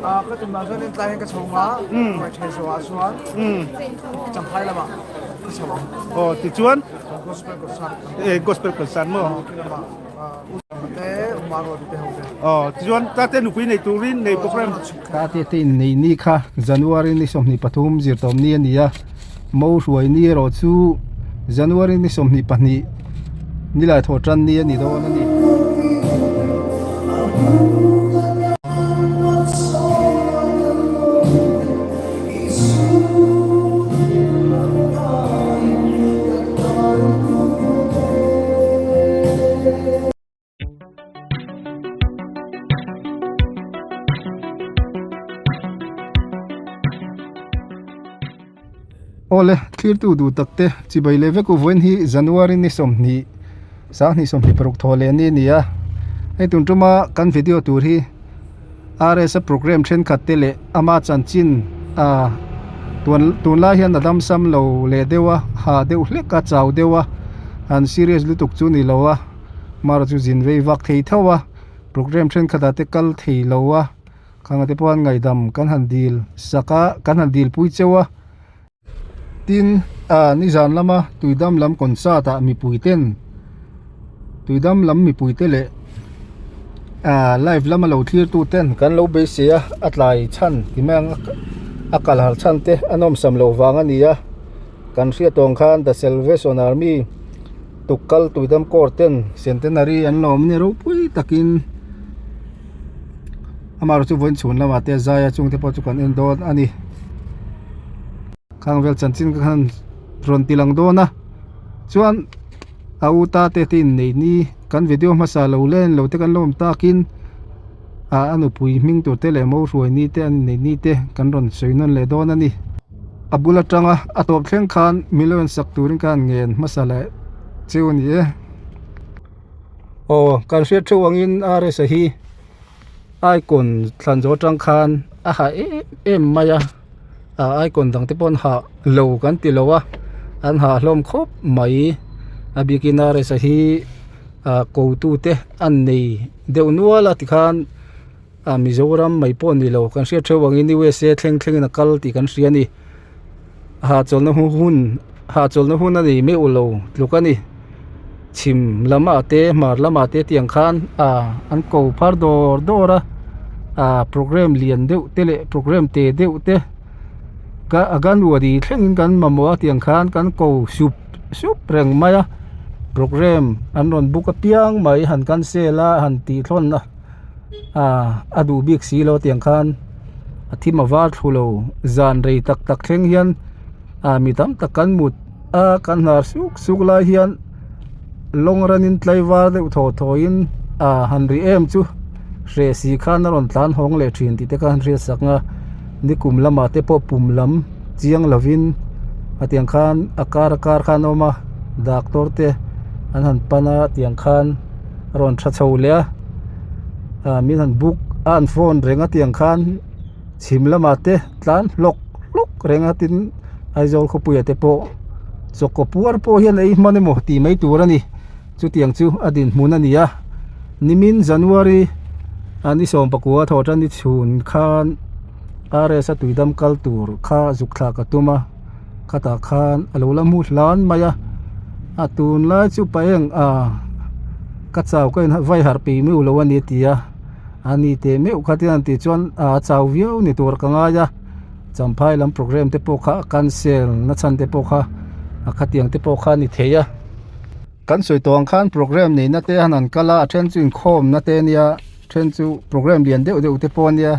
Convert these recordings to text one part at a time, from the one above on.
Ka tumah chuan in tlai hian ka chho nga, mai thei zawhah chuan Champhai lamah ka chho ang. Aw tichuan Gospel concert. Eh gospel concert maw? Lamah te Umaruati te ho te. Aw tichuan tate nupui nei turin nei program. Tate te in nei ni kha January ni 23 zirtawm ni a ni a, Mo hruai ni erawh chu January ni 22 nilai thawh tan ni a ni dawn a ni. Awle thirtu duh tak te chibai leh vek u vawiin hi January ni 20 sanghnih 26 thaw leh ni a ni a hei tun tuma kan video tur hi R_S a program thenkhat te leh ama chanchin ah tun tunlai hian a damsam lo leh deuh a ha deuh hlek a chau deuh a han serious lutuk chu ni lo a. Mar chu zin vei vak thei tho a, program thenkhatah te kal thei lo a, khanga te pawh an ngaihdam kan han dil sak a, kan han dil pui cheu a. Tin, ah nizan lama tuidam lam concert ah mipui ten tuidam lam mipui te leh ah live lama lo thlir tu ten kan lo beisei a, a tlai chhan ti mai ang a kal har chhan te a nawmsam loh vang a ni a, kan hriat awng khan the salvation army. Tukkal tuidam court ten centenary an lo awm nia ropui takin amaherawhchu vawiin chhun lamah te zai a chungte pawh chu kan en dawn a ni khang vel chanchin ka khan rawn ti lang dawn a chuan a u ta te te innei ni kan video hmasa lo len lo te kan lo awm takin ah a nupui hming tur te leh mo hruai ni te an innei ni te kan rawn sawi nawn leh dawn a ni. A bul atanga a tawp thleng khan million sak turin khan ngen hmasa leh cheu a ni e. Aw kan hriat theuh angin RS a hi icon thlan zawh atang khan a ha em em mai a ah icon dang te pawh an ha lo kan ti lo a an ha hlawm khawp mai a bikin RS a hi ah ko tu te an nei deuh nual a tikhan. A Mizoram mai pawh ni lo kan hriat theuh angin USA thleng thlengin a kal tih kan hria a ni hahchawlhna hun hahchawlhna hun a nei meuh lo tluk a ni chhim lamah te hmar lamah te tiang khan ah an ko phar dawr dawr a ah program lian deuh te leh program te deuh te ka a ganwadi thlengin kan mamawh a tiang khan kan ko sup sup reng mai a program an rawn book apiang mai han cancel a han tih thlawn a. ah a duh bik si lo tiang khan a thim a var thlu lo zan rei tak tak thleng hian ah mi tam tak kan mut a kan hnar suk suk lai hian lawng ranin tlaivar deuh thaw thaw in ah han ri em chu hreh si khan a rawn tlan hawng leh thin tih te kha an hriat sak a nikum lamah te pawh pum lam chiang lovin a tiang khan a kar a kar khan a awm a doctor te an han pan a tiang khan. a rawn tha chho leh a ah min han book a an phone reng a tiang khan chhim lamah te tlan hlawk hlawk reng a tin Aizawl khawpuiah te pawh chawkaw puar pawh hian ei hman emaw tih mai tur a ni chutiang chu a dinhmun a ni a nimin January a ni 19 a thawh tan ni chhun khan R_S a tuidam kal tur kha zuk thlah ka tum a. Khatah khan a lo la hmu hlan mai a a tunlai chu pa eng ah ka chau ka in vai harh peih meuh lo a ni a ti a a ni teh meuh kha te an tih chuan a chau viau ni tur ka ngai a champhai lam program te pawh kha a cancel na chhan te pawh kha a khatiang te pawh kha a ni thei a kan sawi tawh ang khan program neihna te han an kal a a then chu inkhawmna te a nia then chu program lian deuh deuh te pawh a nia.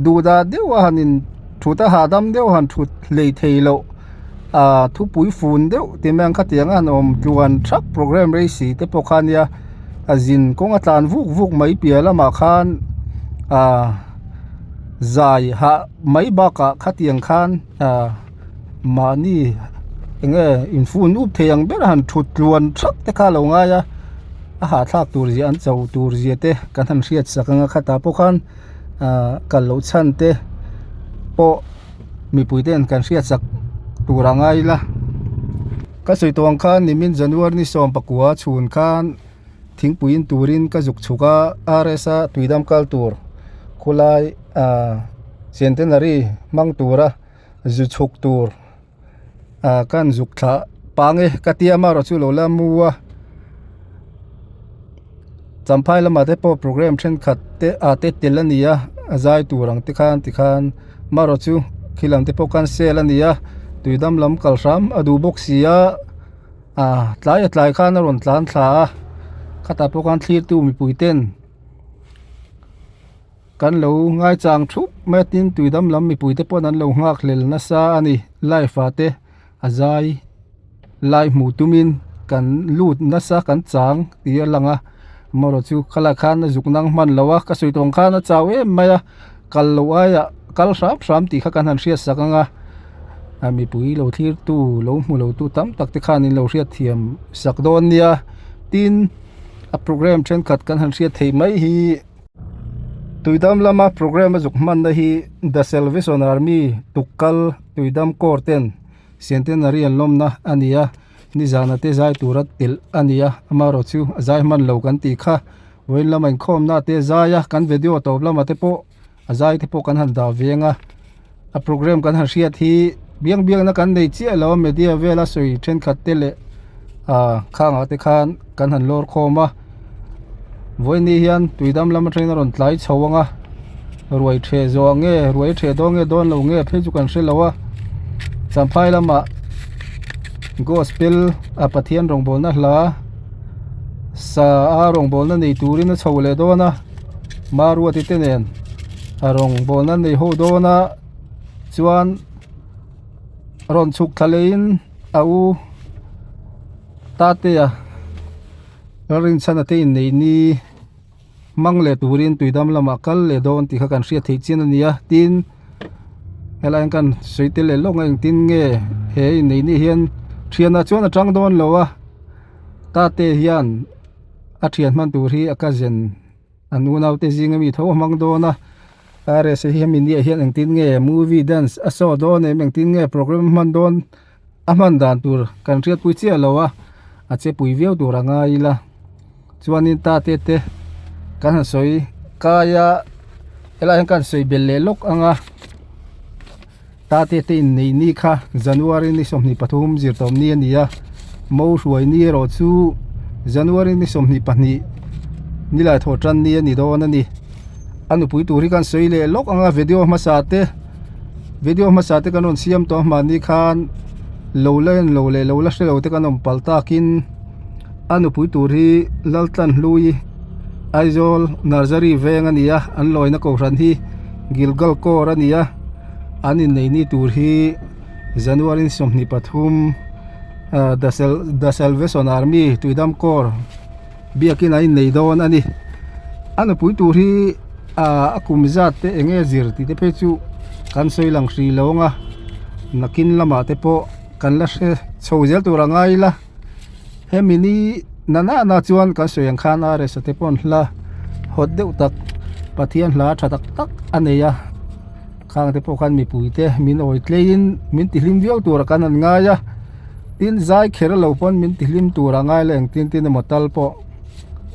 Duh dah deuh a han in thut a hahdam deuh a han thut hlei thei loh ah thupui fun deuh ti mai ang khatiang a han awm tluan thak program rei si te pawh kha ania a zin kawng a tlan vuk vuk mai piah lamah khan ah zai hah mai bakah khatiang khan ah mahni eng nge infun up thei ang ber a han thut tluan thak te kha a lo ngai a a hahthlak tur zia an cho tur zia te kan han hriat sak ang a khatah pawh khan. ah kal loh chhan te pawh mipui ten kan hriat chak tur a ngai ila ka sawi tawh ang khan nimin January ni 19 chhun khan thingpui in turin ka zuk chhuk a R_S a tuidam kal tur khulai ah. Centenary hmang tura zu chhuk tur ah kan zuk thlah pang e ka tia amaherawh chu lo la mu a champhai lamah te pawh program thenkhat te ah te tel a ni a a zai tur ang te khan tikhan amaherawh chu khi lam te pawh cancel a ni a tuidam lam kal hram a duh bawk si a ah tlai a tlai khan a rawn tlan thla a khatah pawh khan thlir tu mipui ten. Kan lo ngaichang thup mai a tin tuidam lam mipui te pawn an lo nghak hlel nasa a ni live ah te a zai lai hmuh tumin kan lut nasa kan chang tih a lang a amaherawh chu khalai khan a zuk nang hman lo a ka sawi tawng khan a chau em mai a kal loh aiah kal hram hram tih kha kan han hriat sak ang a a mipui lo thlir tu lo hmu lo tu tam tak te khan in lo hriat thiam sak dawn nia tin a program thenkhat kan han hriat theih mai hi. Tuidam lama program a zuk hmanna hi The Salvation Army tukkal Tuidam Corps ten Centenary an lawmna a ni a, nizana te zai tura telh a ni a, amaherawh chu a zai hman lo kan tih kha vawiin lama inkhawmna te zai a, kan video tawp lamah te pawh a zai te pawh kan han dah veng a, a program kan han hriat hi biang biakna kan nei chiah lo a media vela sawi thenkhat te leh ah khangah te khan kan han lawr khawm a vawiin hian tuidam lam atangin a rawn tlai chho ang a ruai theh zawh ang nge ruai theh dawn nge dawn lo nge phei chu kan hre lo a champhai lamah gospel a pathian rawngbawlna hla sa a rawngbawlna nei turin a chho leh dawn a. Maruati te nen a rawngbawlna nei ho dawn a chuan rawn chhuk thla leh in a u Tatea Lalrinchhana te inneih ni hmang leh turin tuidam lamah kal leh dawn tih kha kan hriat theih chian a ni a tin helai hian kan sawi tel leh lawk a engtin nge he inneih ni hian thianah chuan a tang dawn lo a Tate hian. A thian hman tur hi a cousin an unau te zinga mi tho a hmang dawn a RS hi hemi ni ah hian engtin nge movie dance a show dawn em engtin nge program a hman dawn a hman dan tur kan hriatpui chiah lo a a che pui viau tur a ngai ila chuanin ta te te kan han sawi kai a helai hian kan sawi belh leh lawk ang a. Tate te inneih ni kha January ni 23 zirtawm ni a ni a, Mo hruai ni erawh chu January ni 22 nilai thawh tan ni a ni dawn a ni. A nupui tur hi kan sawi leh lawk ang a video hmasa te video hmasa te kan rawn siam tawh a hmanni khan lo la en lo leh lo la hre lo te kan awm palh takin a nupui tur hi Laltlanhlui Aizawl Nursery veng a ni a, an lawina kohhran hi Gilgal Corps a ni a. an innei ni tur hi January 23 ah the the Salvation Army Tuidam Corps biakin an innei dawn a ni a nupui tur hi ah a kum zat te eng nge zir tih te phei chu kan sawi lang hrih lo ang a nakin lamah te pawh kan la hre chho zel tur a ngai ila hemi ni na na na chuan kan sawi ang khan RS a te pawh an hla hawt deuh tak Pathian hla tha tak tak a nei a. Khang te pawh khan mipui te min awi tleiin min ti hlim viau tur a kan han ngai a tin zai kher lo pawn min ti hlim tur a ngai la engtin tin emaw tal pawh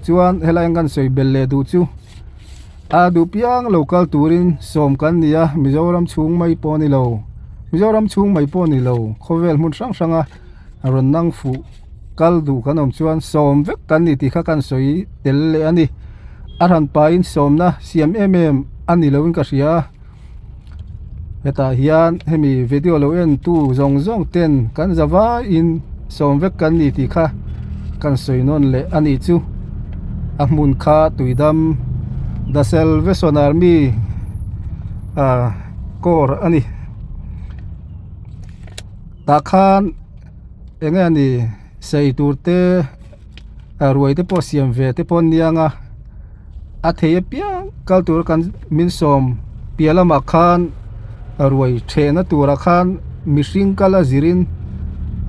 chuan helai an kan sawi belh leh duh chu a duh piang lo kal turin sawm kan ni a Mizoram chhung mai pawh a ni lo Mizoram chhung mai pawh a ni lo khawvel hmun hrang hrang a rawn nang fuh kal duh kan awm chuan sawm vek kan ni tih kha kan sawi tel leh a ni a hran pahin sawmna siam em em a ni loin ka hria a hetah hian hemi video lo en tu zawng zawng ten kan za vaiin sawm vek kan ni tih kha kan sawi nawn leh a nih chu a hmun kha tuidam the salvation army ah corps a ni tah khan. Eng nge ni sei tur te ruai te pawh siam ve te pawh an niang a a thei apiang kal tur kan min sawm piah lamah khan ruai thehna turah khan mihring kal a zirin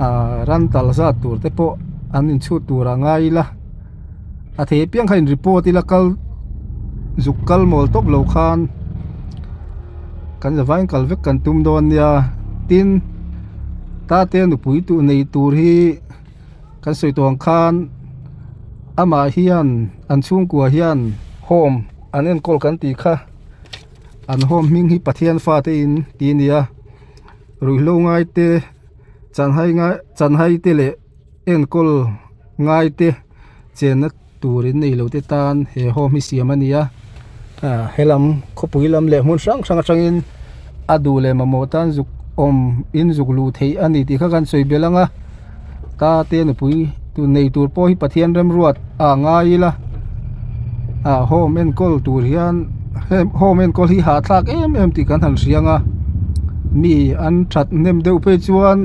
ah ran tal zat tur te pawh an inchhut tur a ngai ila a thei apiang kha in report ila kal zuk kal mawl tawp lo khan kan zavaiin kal vek kan tum dawn nia tin. Tate nupui tur nei tur hi kan sawi tawh ang khan amah hian an chhungkua hian home an enkawl kan tih kha. An home hming hi Pathian fate in tih a ni a ruihhlo ngai te chanhai ngai chanhai te leh enkawl ngai te chenna tur in nei lo te tan he home hi siam a ni a ah helam khawpui lam leh hmun hrang hrang atangin a duh leh mamawh tan zuk awm in zuk luh theih a ni tih kha kan sawi belh ang a ta te nupui tur nei tur pawh hi Pathian remruat ah ngai ila ah home enkawl tur hian home enkawl hi hahthlak em em tih kan han hria ang a mi an that hnem deuh phei chuan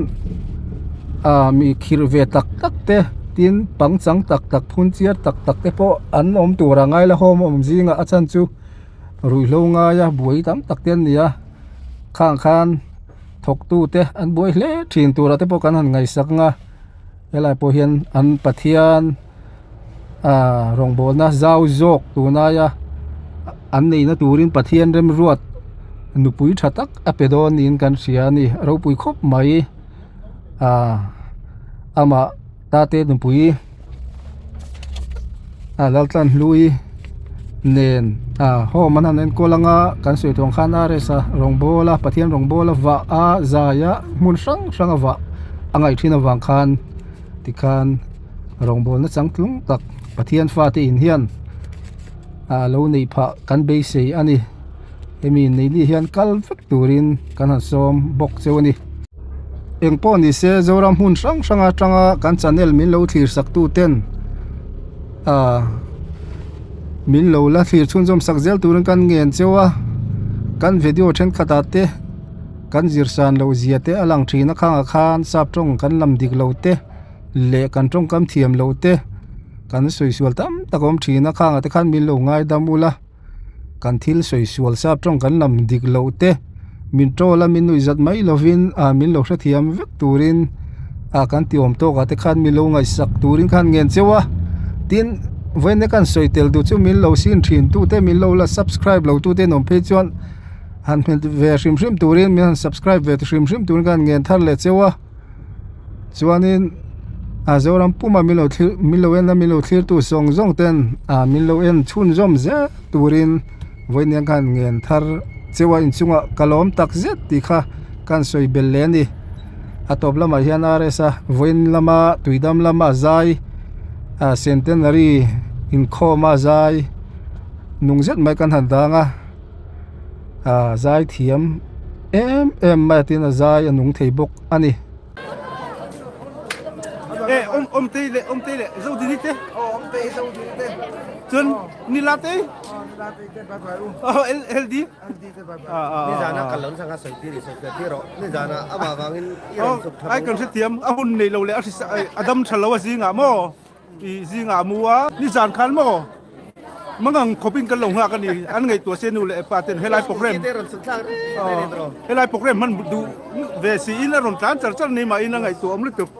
ah mi khirh ve tak tak te tin pangchang tak tak phun chiar tak tak te pawh an awm tur a ngai la home awm zingah a chhan chu ruihhlo ngaia buai tam tak te an ni a khang khan thawktu te an buai hle thin turah te pawh kan han ngaihsak ang a helai pawh hian an Pathian ah rawngbawlna zau zawk tunaia an neihna turin Pathian remruat nupui tha tak a pe dawn niin kan hria a ni a ropui khawp mai ah amah tate nupui ah Laltlanhlui nen ah home an han enkawl anga kan sawi tawh ang khan RS a rawngbâwl a Pathian rawngbâwl a vah a zai a hmun hrang hrang a vah a ngaih thin avang khan tikhan rawngbâwlna changtlung tak Pathian fate in hian ah lo neih phah kan beisei a ni hemi neihni hian kal vek turin kan han sawm bawk cheu a ni. Eng pawh ni se Zoram hmun hrang hrang atanga kan channel min lo thlir sak tu ten ah min lo la thlir chhunzawm sak zel turin kan ngen cheu a kan video thenkhat ah te kan zir san loh zia te a lang thin a khangah khan sap tawng kan lam dik lo te leh kan tawngkam thiam loh te kan sawi sual tam tak a awm thin a khangah te khan min lo ngaidam ula. Kan thil sawi sual sap tawng kan lam dik loh te min tawl a min nuih zat mai lovin ah min lo hrethiam vek turin ah kan ti awm tawk ah te khan min lo ngaihsak turin khan ngen cheu a tin vawiin kan sawi tel duh chu min lo sin thin tu te min lo la subscribe lo tu te an awm phei chuan han hmet ve hrim hrim turin min han subscribe ve hrim hrim turin khan ngen thar leh cheu a. Chuanin a Zoram puma min lo thlir min lo en a min lo thlir tu zawng zawng ten ah min lo en chhunzawm zel turin vawiin khan ngen thar cheu a inchungah ka lawm tak zet tih kha kan sawi belh leh a ni a tawp lamah hian RS a vawiin lama tuidam lama zai ah centenary inkhawm a zai nung zet mai kan han dang a. ah zai thiam em em mai a tin a zai a nung thei bawk a ni. E om om te le om te le zo dini te chuan nila te oh L L D ni zana kal lo sanga soi tir soi tir ro ni zana ama wangin i ron suk ai kan hrethiam a hun nei lo le a dam tha lo a zinga mo I zingah mu a, nizan khan maw mangang khawpin kan lo nghak a ni, an ngaihtuah se nu leh pa ten helai program helai program hman duh ve si in a rawn tlan char char ni mah in a ngaihtuah awm lutuk.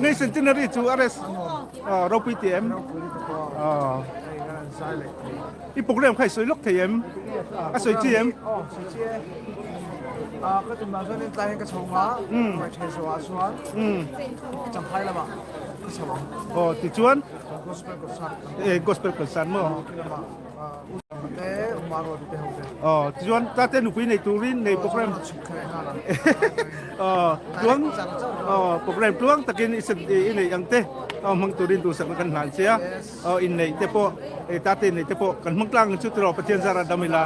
Ngei centenary chu RS ropui ti em? I program kha i sawi lawk thei em? A sawi chi em? Ka tumah chuan in tlai hian ka chho nga, ruai ṭhei zawhah chuan Champhai lamah ka chho ang. Aw tichuan Gospel concert. E gospel concert maw? Aw khi lamah U te U Maruati te ho te. Aw tichuan tate nupui nei turin nei program. Chhuk thei nghal ang. Aw tluang aw program tluang takin i i nei ang te aw hmang turin duhsakna kan hlan che a. Aw inneih te pawh e tate inneih te pawh kan hmang tlang ang chu tiraw Pathian zara dam ila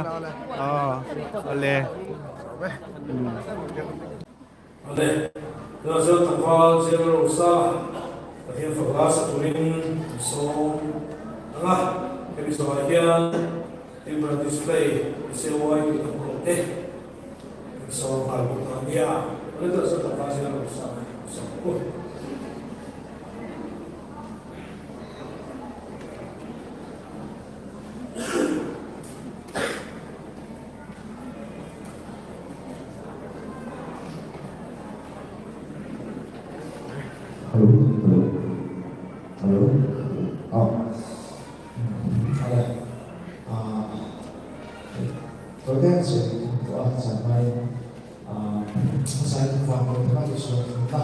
aw awle. Awle, tunah chuan tlangval General Rosa Pathian fak la sa turin an sawm ang a, hemi zawhah hian Timber Display SAY tih a hmuh te kan sawm nghal bawk dawn nia. Awle, tunah chuan tlangval General Rosa an sawm ang u. Hello hello hello aw ale ah tawite an sawi tawh a zan hmain ah hmasai van lo thla chu sawi thung a.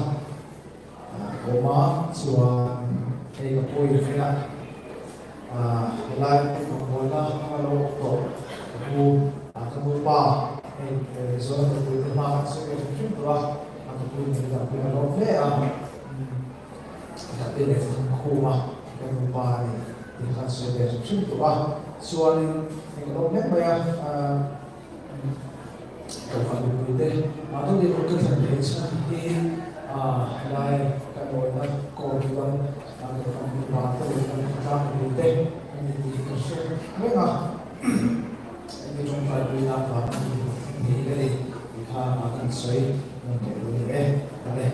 Awma chuan hei ka pawi ve a, Helai inkhawmbuaina hmanga lo awm tawh ka pu, ka nu pa, hei Mizoram mipuite hma kan sawi ve hrim hrim tawh a, ka pu in min dahpui a lawm hle a, ka te leh thang khum a, ka nu pa a ni tih kha kan sawi ve hrim hrim tawh a, chuanin hei ka lawm hle mai a, Kohhran mipuite mahni dinhmun ka thlen theih chhan hi helai kan awihna kawl chuan Kohhran mipa te leh kan khawtlang mipuite an ni tih ka hre reng a, hemi tawngtaipui na vang a ni thleng thei ka ni tih kha kan sawi nawn leh duh a ni e. Awle,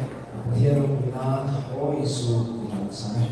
Pathian ropui nan Aw Isu tih kan sam e.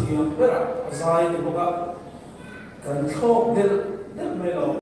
thiam berah a zai ni bawk a, kan thlawk delh delh mai lo.